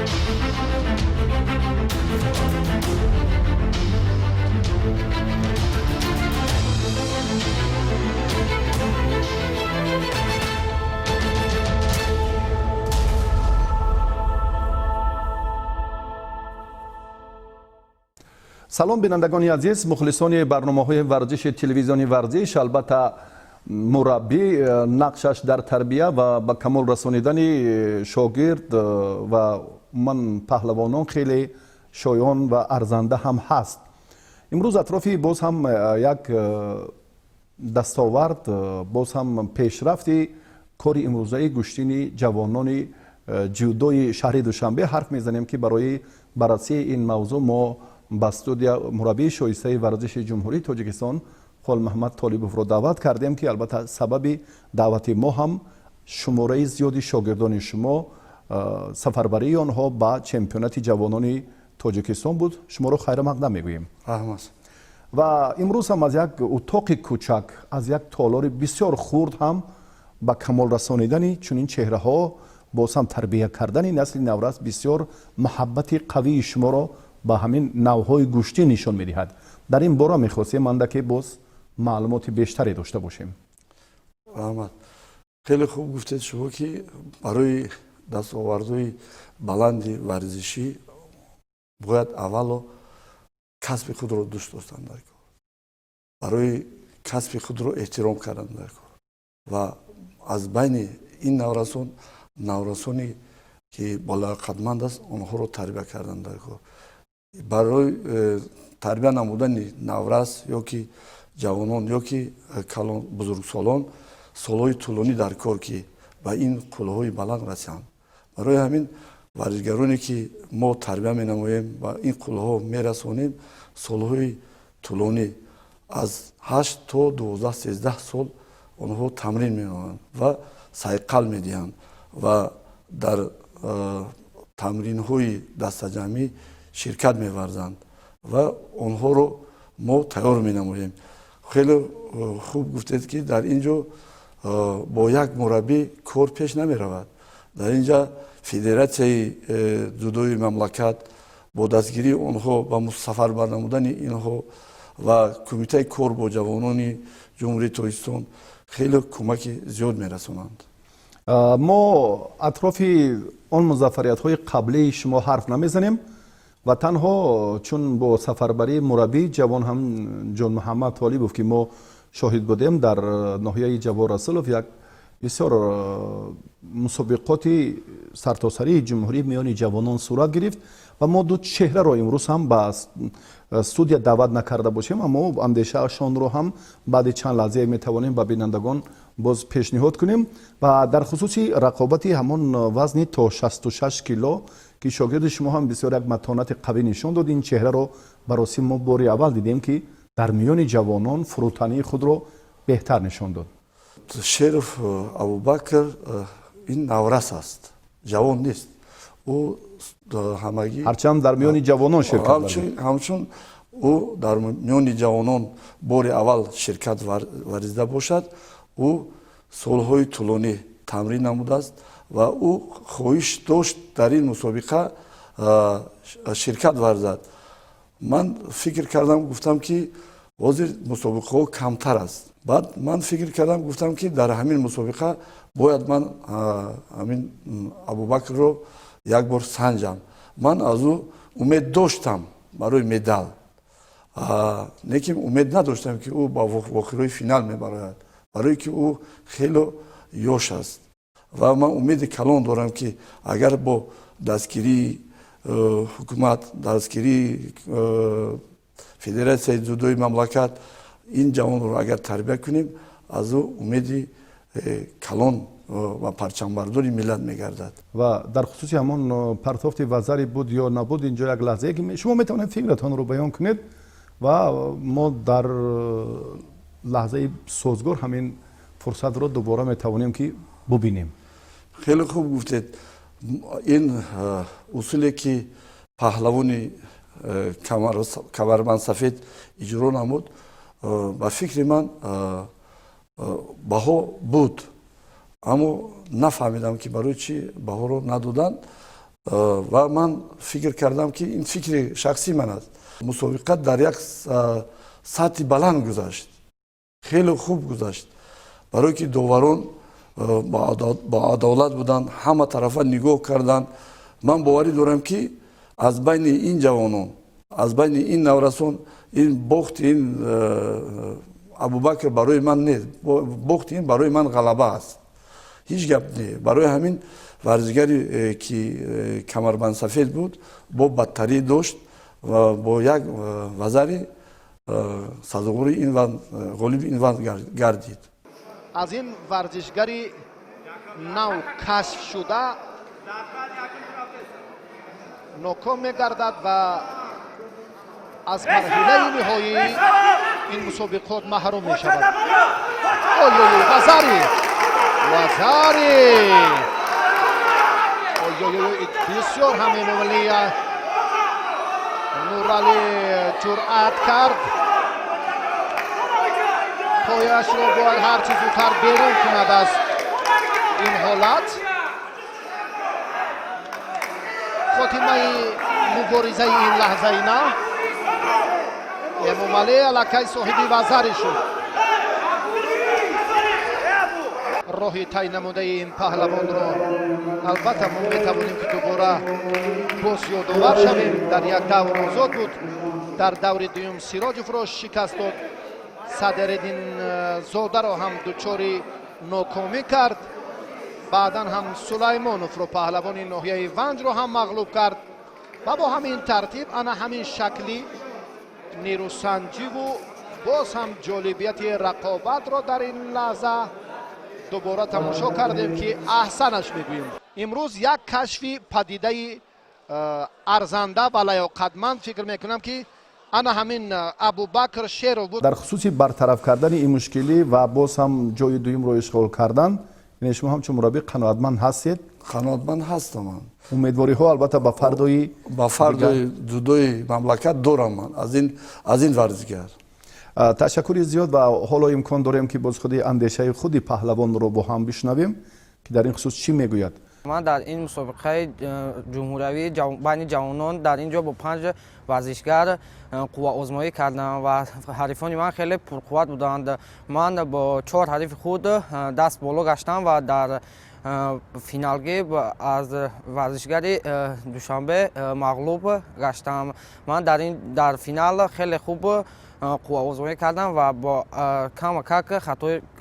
Салом, бинандагони азиз, мухлисони барномаҳои варзиши телевизиони Варзиш. Албатта, мураббӣ нақшаш дар тарбия ва ба камол расонидани шогирд ва умуман паҳлавонон хеле шоён ва арзанда ҳам ҳаст. Имрӯз атрофи боз ҳам як дастовард, боз ҳам пешрафти кори имрӯзаи гӯштини ҷавонони ҷудои шаҳри Душанбе ҳарф мезанем, ки барои баррасии ин мавзӯъ мо ба студия мураббии шоистаи варзиши Ҷумҳурии Тоҷикистон Холмаҳмад Толибовро даъват кардем, ки албатта сабаби даъвати мо ҳам шумораи зиёди шогирдони шумо, сафарбарии онҳо ба чемпионати ҷавонони Тоҷикистон буд. Шуморо хайрамақдам мегӯем. Раҳмат. Ва имрӯз ҳам аз як утоқи кӯчак, аз як толори бисёр хурд ҳам ба камол расонидани чунин чеҳраҳо, боз ҳам тарбия кардани насли наврас бисёр муҳаббати қавии шуморо ба ҳамин навъҳои гӯштӣ нишон медиҳад. Дар ин бора мехостем андаке боз маълумоти бештаре дошта бошем. Раҳмат, хеле хуб гуфтед шумо, ки барои дастовардҳои баланди варзишӣ бояд аввало касби худро дӯст доштан дар кор, барои касби худро эҳтиром кардан дар кор ва аз байни ин наврасон наврасоне ки болаёқатманд аст, онҳоро тарбия кардан дар кор. Барои тарбия намудани наврас ё ки ҷавонон ё ки калон бузургсолон солҳои тӯлонӣ дар кор, ки ба ин қуллаҳои баланд расанд. Барои ҳамин варзишгароне, ки мо тарбия менамоем ва ин қуллаҳо мерасонем, солҳои тӯлонӣ аз 8 то 12, 13 сол онҳо тамрин менамоянд ва сайқал медиҳанд ва дар тамринҳои дастаҷамъӣ ширкат меварзанд ва онҳоро мо тайёр менамоем. Хеле хуб гуфтед, ки дар ин ҷо бо як мураббӣ кор пеш намеравад. Дар ин ҷа федератсияи ҷудои мамлакат бо дастгирии онҳо ва сафарбар намудани инҳо ва Кумитаи кор бо ҷавонони Ҷумҳурии Тоҷикистон хеле кӯмаки зиёд мерасонанд. Мо атрофи он музаффариятҳои қаблии шумо ҳарф намезанем ва танҳо чун бо сафарбарии мураббии ҷавон ҳам Ҷонмуҳаммад Толибов, ки мо шоҳид будем, дар ноҳияи Ҷавор Расулов як бисёр мусобиқоти сартосарии ҷумҳурӣ миёни ҷавонон сурат гирифт ва мо ду чеҳраро имрӯз ҳам ба студия даъват накарда бошем, аммо андешаашонро ҳам баъди чанд лаҳзае метавонем ба бинандагон боз пешниҳод кунем. Ва дар хусуси рақобати ҳамон вазни то 66 кило, ки шогирди шумо ҳам бисёр як матонати қавӣ нишон дод, ин чеҳраро баросӣ мо бори аввал дидем, ки дар миёни ҷавонон фурӯтании худро беҳтар нишон дод. Шеров Абубакр ин наврас аст, ҷавон нест. Ӯ ҳамагӣ Ҳарчанд дар миёни ҷавонон ширкат. Ҳамчун ӯ дар миёни ҷавонон бори аввал ширкат варзида бошад, ӯ солҳои тӯлонӣ тамрин намудааст ва ӯ хоҳиш дошт дар ин мусобиқа ширкат варзад. Ман фикр кардам, гуфтам, ки ҳозир мусобиқаҳо камтар аст. Баъд ман фикр кардам, гуфтам, ки дар ҳамин мусобиқа бояд ман ҳамин Абубакрро як бор санҷам. Ман аз ӯ умед доштам барои медал, лекин умед надоштам, ки ӯ ба вохӯриҳои финал мебарояд, барое ки ӯ хело ёш аст. Ва ман умеди калон дорам, ки агар бо дастгирии ҳукумат, дастгирии федератсияи ҷудои мамлакат ин ҷавонро агар тарбия кунем, аз ӯ умеди калон ва парчамбардори миллат мегардад. Ва дар хусуси ҳамон партофти вазари буд ё набуд, инҷо як лаҳзае ки шумо метавонед фикратонро баён кунед ва мо дар лаҳзаи созгор ҳамин фурсатро дубора метавонем ки бубинем. Хеле хуб гуфтед. Ин усуле, ки паҳлавони камарбандсафед иҷро намуд, ба фикри ман баҳо буд, аммо нафаҳмидам, ки барои чӣ баҳоро надоданд. Ва ман фикр кардам, ки ин фикри шахсии ман аст. Мусобиқа дар як сатҳи баланд гузашт, хеле хуб гузашт, барое ки доварон бо адолат буданд, ҳама тарафа нигоҳ карданд. Ман боварӣ дорам, ки аз байни ин ҷавонон, аз байни ин наврасон, ин бохти ин Абубакр барои ман нест, бохти ин барои ман ғалаба аст, ҳеҷ гап не. Барои ҳамин варзигаре, ки камарбандсафед буд, бо бадтарӣ дошт ва бо як вазари сазовори ин ғолиби ин вазн гардид. Аз ин варзишгари нав кашфшуда ноком мегардад ва аз марҳилаи ниҳоии ин мусобиқот маҳрум мешавад. Ой-ой, вазари, вазари, ой-ой, бисёр ҳам Эмомалӣ Нуралӣ ҷуръат кард. Пояшро бояд ҳарчи зудтар берун кунад аз ин ҳолат. Хотимаи муборизаи ин лаҳзаи на Эмомалӣ аллакай соҳиби вазари шуд. Роҳи тай намудаи ин паҳлавонро албатта мо метавонем, ки дубора боз ёдовар шавем. Дар як давр озод буд, дар даври дуюм Сироҷовро шикаст дод, Садриддин Зодаро ҳам дучори нокомӣ кард, баъдан ҳам Сулаймоновро, паҳлавони ноҳияи Ванҷро ҳам мағлуб кард ва бо ҳамин тартиб, ана ҳамин шакли нерӯсанҷиву боз ҳам ҷолибияти рақобатро дар ин лаҳза дубора тамошо кардем, ки аҳсанаш мегӯем. Имрӯз як кашфи падидаи арзанда ва лаёқатманд, фикр мекунам, ки ана ҳамин Абубакр Шеров буд. Дар хусуси бартараф кардани ин мушкилӣ ва боз ҳам ҷои дуюмро ишғол кардан, яъне шумо ҳамчун мураббӣ қаноатманд ҳастед? Қаноатманд ҳастам ман. Умедвориҳо албатта ба фардои ба фардои ҷудои мамлакат дорам ман аз ин варзигар. Ташаккури зиёд. Ва ҳоло имкон дорем, ки боз худи андешаи худи паҳлавонро бо ҳам бишнавем, ки дар ин хусус чӣ мегӯяд. Ман дар ин мусобиқаи ҷумҳуриявии байни ҷавонон дар ин ҷо бо панҷ варзишгар қувваозмоӣ кардам ва ҳарифони ман хеле пурқувват буданд. Ман бо чор ҳарифи худ даст боло гаштам ва дар финалгӣ аз варзишгари Душанбе мағлуб гаштам. Ман дар финал хеле хуб қувваозмоӣ кардам ва бо камакак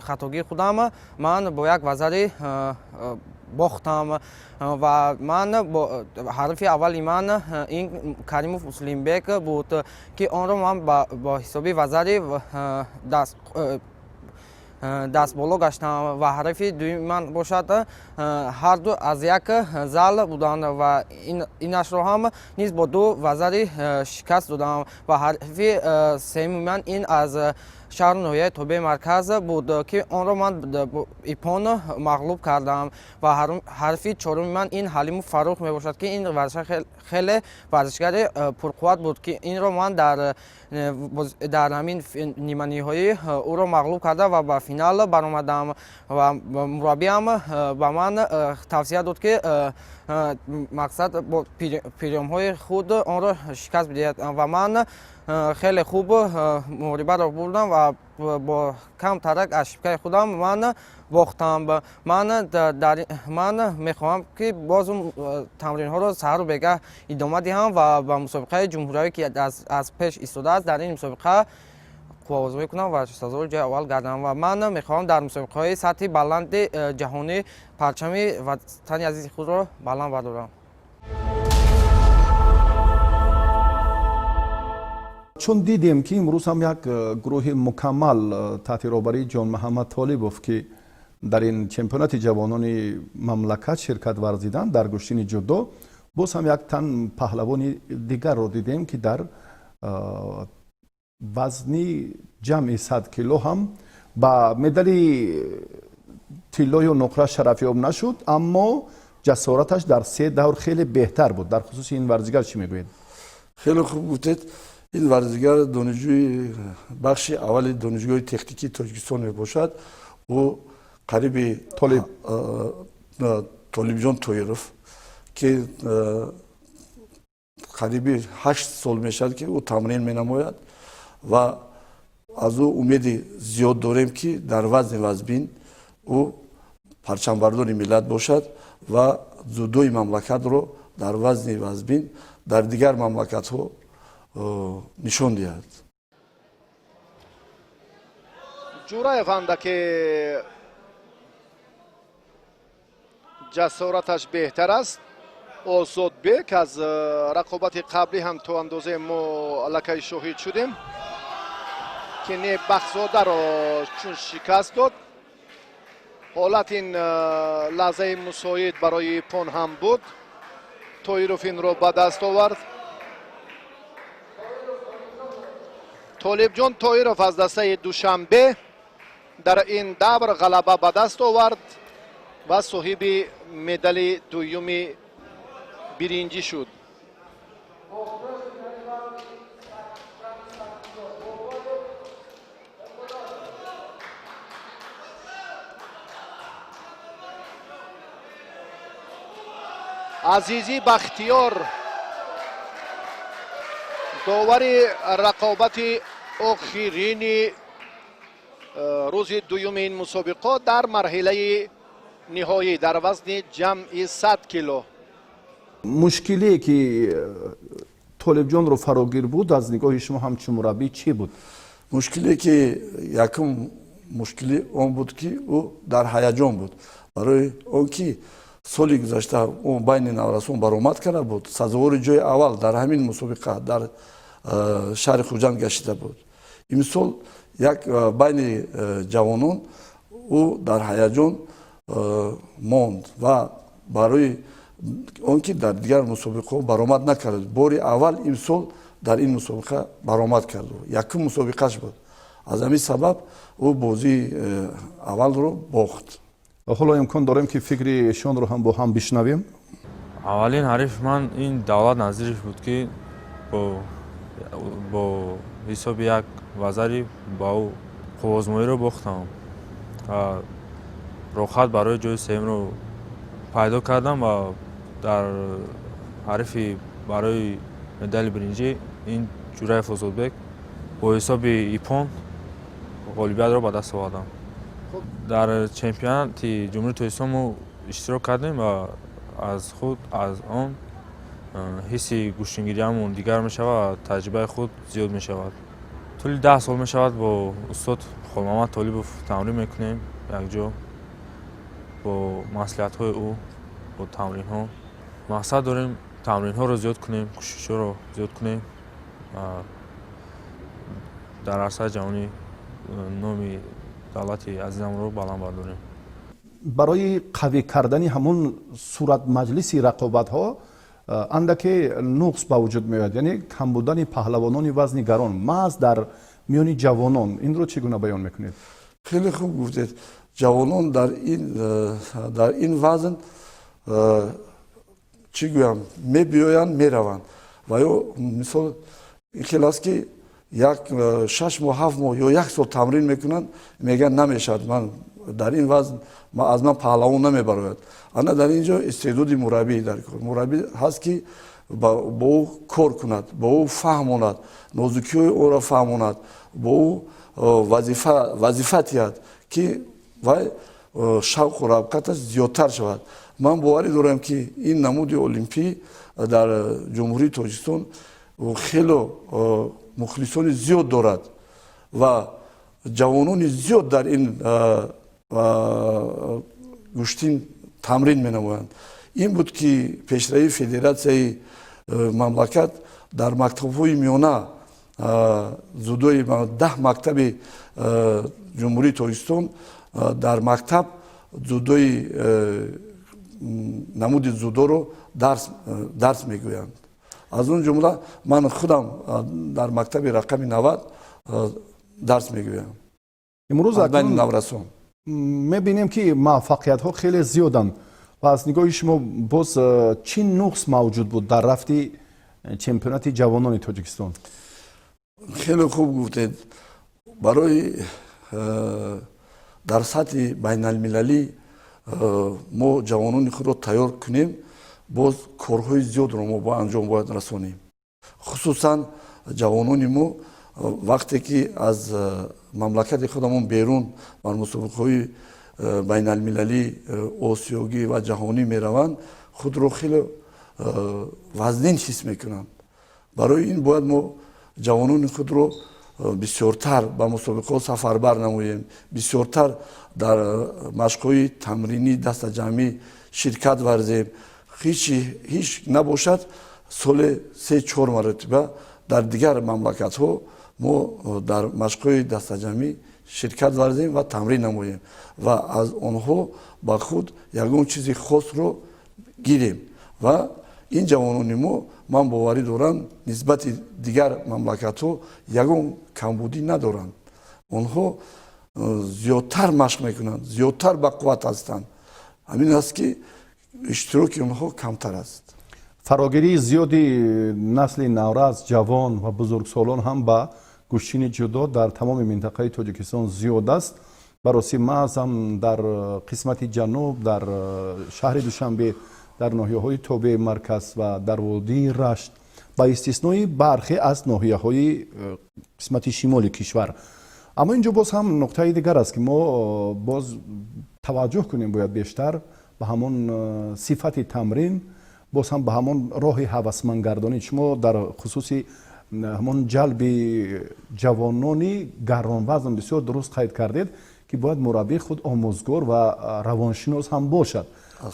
хатогии худам ман бо як вазари бохтам. Ва ман ҳарифи аввали ман ин Каримов Муслимбек буд, ки онро ман бо ҳисоби вазари даст боло гаштам. Ва ҳарифи дуюми ман бошад, ҳарду аз як зал буданд ва инашро ҳам низ бо ду вазари шикаст додам. Ва ҳарифи сеюми ман ин аз шаҳру ноҳияи тобеи марказ буд, ки онро ман иппон мағлуб кардам. Ва ҳарифи чоруми ман ин Ҳалимов Фаррух мебошад, ки ин хеле варзишгари пурқувват буд, ки инро ман дар ҳамин ниманиҳоӣ ӯро мағлуб карда ва ба финал баромадам. Ва мураббиам ба ман тавсия дод, ки мақсад бо приёмҳои худ онро шикаст бидиҳад, ва ман хеле хуб муҳорибаро бурдам ва бо камтарак ошибкаи худам ман бохтам. Ман мехоҳам, ки боз тамринҳоро саҳару бегаҳ идома диҳам ва ба мусобиқаи ҷумҳуриявӣ, ки аз пеш истодааст, дар ин мусобиқа қувваозмоӣ кунам ва сазовори ҷои аввал гардам. Ва ман мехоҳам дар мусобиқаҳои сатҳи баланди ҷаҳонӣ парчами ватани азизи худро баланд бардорам. Чун дидем, ки имрӯз ҳам як гурӯҳи мукаммал таҳти роҳбарии Ҷонмуҳаммад Толибов, ки дар ин чемпионати ҷавонони мамлакат ширкат варзиданд дар гӯштини ҷудо, боз ҳам як тан паҳлавони дигарро дидем, ки дар вазни ҷамъи 100 кило ҳам ба медали тиллою нуқра шарафёб нашуд, аммо ҷасораташ дар се давр хеле беҳтар буд. Дар хусуси ин варзигар чӣ мегӯед? Хеле хуб гуфтед. Ин варзигар донишҷӯи бахши аввали Донишгоҳи техникии Тоҷикистон мебошад. Ӯ қариби Толиб. Толибҷон Тоиров, Ки қариби 8 сол мешавад, ки ӯ тамрин менамояд, ва аз ӯ умеди зиёд дорем, ки дар вазни вазбин ӯ парчамбардори миллат бошад ва дзюдои мамлакатро дар вазни вазбин дар дигар мамлакатҳо нишон диҳад. Ҷураев андаке ҷасораташ беҳтар аст. Озодбек аз рақобати қаблӣ ҳам то андозе мо аллакай шоҳид шудем, ки не Бахзодаро чун шикаст дод. Ҳолат ин лаҳзаи мусоид барои иппон ҳам буд. Тоиров инро ба даст овард. Толибҷон Тоиров аз дастаи Душанбе дар ин давр ғалаба ба даст овард ва соҳиби медали дуюми биринҷӣ шуд. Азизӣ Бахтиёр, довари рақобати охирини рӯзи дуюми ин мусобиқот дар марҳилаи ниҳоӣ дар вазни ҷамъи 100 кило. Мушкилие, ки Толибҷонро фарогир буд, аз нигоҳи шумо ҳамчун мураббӣ чӣ буд? Мушкиле ки, якум мушкили он буд, ки ӯ дар ҳаяҷон буд, барои он ки соли гузашта ӯ байни наврасон баромад карда буд, сазовори ҷои аввал дар ҳамин мусобиқа дар шаҳри Хуҷанд гашида буд. Имсол як байни ҷавонон ӯ дар ҳаяҷон монд ва барои он ки дар дигар мусобиқаҳо баромад накард, бори аввал имсол дар ин мусобиқа баромад кард, якум мусобиқаш буд. Аз ҳамин сабаб ӯ бозии аввалро бохт. Ҳоло имкон дорем, ки фикри эшонро ҳам бо ҳам бишнавем. Аввалин ҳарифи ман ин Давлат Назиров буд, ки бо ҳисоби як вазари ба ӯ қувваозмоиро бохтам ва роҳхат барои ҷои сеюмро пайдо кардам. Ва дар ҳарифи барои медали биринҷӣ ин Ҷураев Озодбек бо ҳисоби иппон ғолибиятро ба даст овардам. Дар чемпионати Ҷумҳурии Тоҷикистон мо иштирок кардем ва аз худ аз он ҳисси гӯштингириамон дигар мешавад ва таҷрибаи худ зиёд мешавад. Тӯли 10 сол мешавад, бо устод Холмамад Толибов тамрин мекунем якҷо. Бо маслиҳатҳои ӯ, бо тамринҳо мақсад дорем тамринҳоро зиёд кунем, кӯшишҳоро зиёд кунем, дар арсаи ҷаҳонӣ номи давлати азизамонро баланд бардорем. Барои қавӣ кардани ҳамон суратмаҷлиси рақобатҳо андаке нуқс ба вуҷуд меояд, яъне кам будани паҳлавонони вазни гарон маҳз дар миёни ҷавонон. Инро чӣ гуна баён мекунед? Хеле хуб гуфтед. Ҷавонон дар ин вазн, чӣ гӯям, мебиёянд, мераванд ва ё мисол ин хел аст, ки як 6 моҳ, 7 моҳ ё як сол тамрин мекунанд, мегӯянд: «Намешавад, ман дар ин вазн аз ман паҳлавон намебарояд». Ана дар ин ҷо истеъдоди мураббӣ дар кор. Мураббӣ ҳаст, ки бо ӯ кор кунад, бо ӯ фаҳмонад, нозукиҳои ӯро фаҳмонад, бо ӯ вазифа диҳад, ки вай шавқу рағбаташ зиёдтар шавад. Ман боварӣ дорам, ки ин намуди олимпӣ дар Ҷумҳурии Тоҷикистон хело мухлисони зиёд дорад ва ҷавонони зиёд дар ин гӯштин тамрин менамоянд. Ин буд, ки пешравии федератсияи мамлакат дар мактабҳои миёна дзюдои 10 мактаби Ҷумҳурии Тоҷикистон дар мактаб дзюдои намуди дзюдоро дарс мегӯянд. Аз он ҷумла ман худам дар мактаби рақами 90 дарс мегӯям. Имрӯз байни наврасон. Мебинем, ки муваффақиятҳо хеле зиёданд, ва аз нигоҳи шумо боз чӣ нуқс мавҷуд буд дар рафти чемпионати ҷавонони Тоҷикистон? Хеле хуб гуфтед. Барои дар сатҳи байналмилалӣ мо ҷавонони худро тайёр кунем, Боз корҳои зиёдро мо ба анҷом бояд расонем. Хусусан ҷавонони мо, вақте ки аз мамлакати худамон берун бар мусобиқаҳои байналмилалӣ, осиёгӣ ва ҷаҳонӣ мераванд, худро хеле вазнин ҳис мекунанд. Барои ин бояд мо ҷавонони худро бисёртар ба мусобиқаҳо сафарбар намоем, бисёртар дар машқҳои тамринӣ, дастаҷамъӣ ширкат варзем. Ҳеҷ набошад, соли 3-4 маротиба дар дигар мамлакатҳо мо дар машқҳои дастаҷамъӣ ширкат варзем ва тамрин намоем ва аз онҳо ба худ ягон чизи хосро гирем. Ва ин ҷавонони мо, ман боварӣ дорам, нисбати дигар мамлакатҳо ягон камбудӣ надоранд. Онҳо зиёдтар машқ мекунанд, зиёдтар бақувват ҳастанд. Ҳамин аст, ки иштироки онҳо камтар аст. Фарогирии зиёди насли наврас, ҷавон ва бузургсолон ҳам ба гӯштини ҷудо дар тамоми минтақаи Тоҷикистон зиёд аст. Баросӣ, маҳз ҳам дар қисмати ҷануб, дар шаҳри Душанбе, дар ноҳияҳои тобеи марказ ва дар водии Рашт, ба истиснои бархе аз ноҳияҳои қисмати шимоли кишвар. Аммо ин ҷо боз ҳам нуқтаи дигар аст, ки мо боз таваҷҷӯҳ кунем бояд бештар ба ҳамон сифати тамрин, боз ҳам ба ҳамон роҳи ҳавасмандгардонӣ. Шумо дар хусуси ҳамон ҷалби ҷавонони гаронвазн бисёр дуруст қайд кардед, ки бояд мураббӣ худ омӯзгор ва равоншинос ҳам бошад,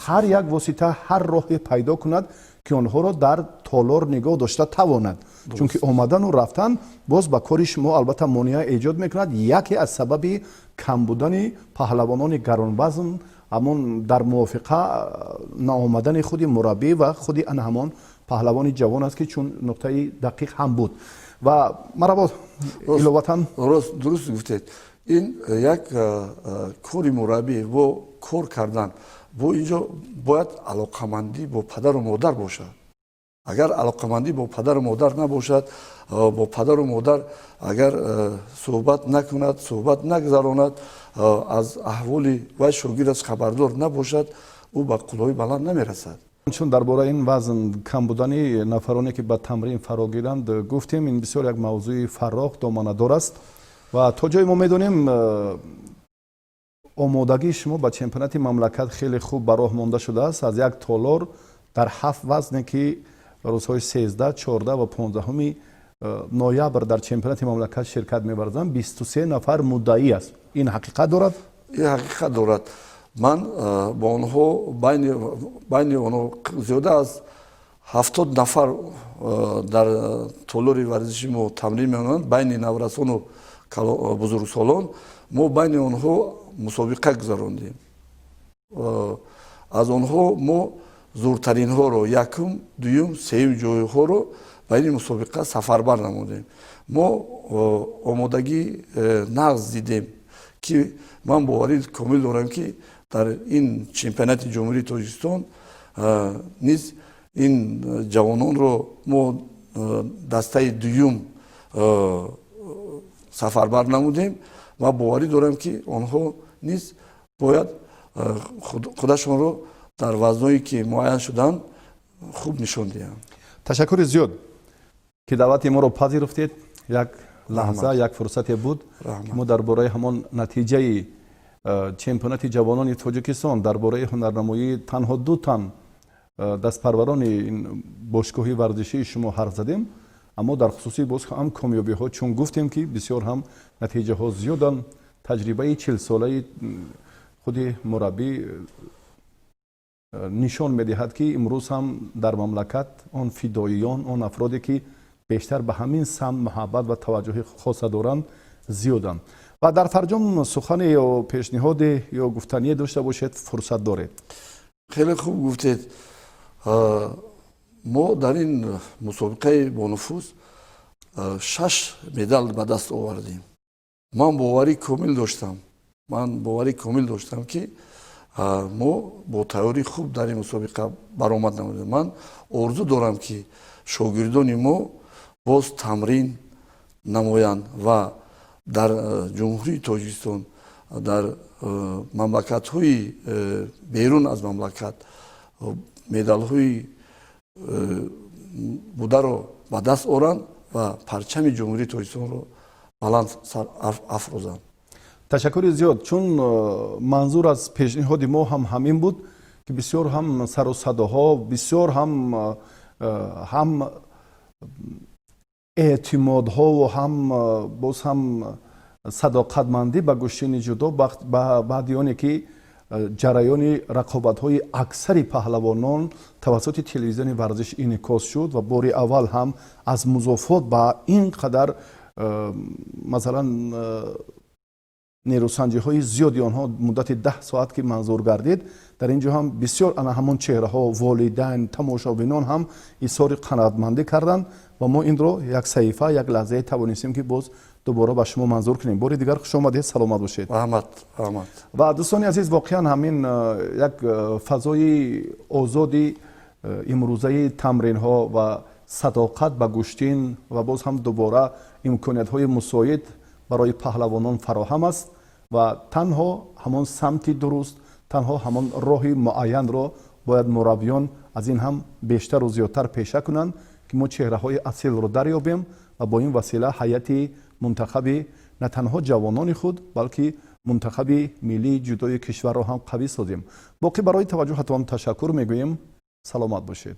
ҳар як восита, ҳар роҳе пайдо кунад, ки онҳоро дар толор нигоҳ дошта тавонад, чунки омадану рафтан боз ба кори шумо албатта монеа эҷод мекунад. Яке аз сабаби кам будани паҳлавонони гаронвазн ҳамон дар мувофиқа наомадани худи мураббӣ ва худи ана ҳамон паҳлавони ҷавон аст, ки чун нуқтаи дақиқ ҳам буд ва маро иловатан. Рост, дуруст гуфтед. Ин як кори мураббӣ бо кор кардан бо инҷо бояд алоқамандӣ бо падару модар бошад. Агар алоқамандӣ бо падару модар набошад, бо падару модар агар суҳбат накунад, суҳбат нагузаронад, аз аҳволи вай шогирдаш хабардор набошад, ӯ ба қуллаҳои баланд намерасад. Чун дар бораи ин вазн кам будани нафароне, ки ба тамрин фаро гиранд, гуфтем, ин бисёр як мавзӯи фарох, доманадор аст ва то ҷое мо медонем, омодагии шумо ба чемпионати мамлакат хеле хуб ба роҳ монда шудааст. Аз як толор дар ҳафт вазне, ки рӯзҳои 13, 14 ва 15-уми ноябр дар чемпионати мамлакат ширкат меварзанд, 23 нафар муддаӣ аст. Ин ҳақиқат дорад? Ин ҳақиқат дорад. Ман бо онҳо, байни онҳо зиёда аз 70 нафар дар толори варзиши мо тамрин мекунанд, байни наврасону бузургсолон. Мо байни онҳо мусобиқа гузарондем. Аз онҳо мо зуртаринҳоро, якум, дуюм, сеюм ҷойҳоро ба ин мусобиқа сафарбар намудем. Мо омодагӣ нағз дидем, ки ман боварӣ комил дорам, ки дар ин чемпионати Ҷумҳурии Тоҷикистон низ ин ҷавононро мо дастаи дуюм сафарбар намудем ва боварӣ дорам, ки онҳо низ бояд худашонро дар вазное, ки муайян шуданд, хуб нишон диҳанд. Ташаккури зиёд, ки даъвати моро пазируфтед. Як лаҳза, як фурсате буд, ки мо дар бораи ҳамон натиҷаи чемпионати ҷавонони Тоҷикистон, дар бораи ҳунарнамоии танҳо ду тан дастпарварони ин бошгоҳи варзишии шумо ҳарф задем. Аммо дар хусуси боз ҳам комёбиҳо, чун гуфтем, ки бисёр ҳам натиҷаҳо зиёданд, таҷрибаи 40-солаи худи мураббӣ нишон медиҳад, ки имрӯз ҳам дар мамлакат он фидоиён, он афроде, ки бештар ба ҳамин самт муҳаббат ва таваҷҷӯҳи хоса доранд, зиёданд. Ва дар фарҷом сухане ё пешниҳоде ё гуфтание дошта бошед, фурсат доред. Хеле хуб гуфтед. Мо дар ин мусобиқаи бонуфуз шаш медал ба даст овардем. Ман боварӣ комил доштам, ки мо бо тайёрии хуб дар ин мусобиқа баромад намудем. Ман орзу дорам, ки шогирдони мо боз тамрин намоянд ва дар Ҷумҳурии Тоҷикистон, дар мамлакатҳои берун аз мамлакат. Медалҳои бударо ба даст оранд ва парчами Ҷумҳурии Тоҷикистонро баланд афрӯзанд. Ташаккури зиёд, чун манзур аз пешниҳоди мо ҳам ҳамин буд, ки бисёр ҳам сару садоҳо, бисёр ҳам эътимодҳову ҳам боз ҳам садоқатмандӣ ба гӯштини ҷудо баъди оне ки ҷараёни рақобатҳои аксари паҳлавонон тавассути телевизиони варзиш инъикос шуд ва бори аввал ҳам аз музофот ба ин қадар, масалан, нерӯсанҷиҳои зиёди онҳо муддати 10 соат ки манзур гардид, дар ин ҷо ҳам бисёр ана ҳамон чеҳраҳо, волидайн, тамошобинон ҳам изҳори қаноатмандӣ карданд ва мо инро як саҳифа, як лаҳзае тавонистем, ки боз дубора ба шумо манзур кунем. Бори дигар хуш омадед, саломат бошед. Раҳмат, раҳмат. Ва дӯстони азиз, воқеан ҳамин як фазои озоди имрӯзаи тамринҳо ва садоқат ба гӯштин ва боз ҳам дубора имкониятҳои мусоид барои паҳлавонон фароҳам аст ва танҳо ҳамон самти дуруст, танҳо ҳамон роҳи муайянро бояд мураббиён аз ин ҳам бештару зиёдтар пеша кунанд, ки мо чеҳраҳои асилро дарёбем ва бо ин васила ҳайати мунтахаби на танҳо ҷавонони худ, балки мунтахаби миллии ҷудои кишварро ҳам қавӣ созем. Боқӣ барои таваҷҷӯҳатон ташаккур мегӯем, саломат бошед.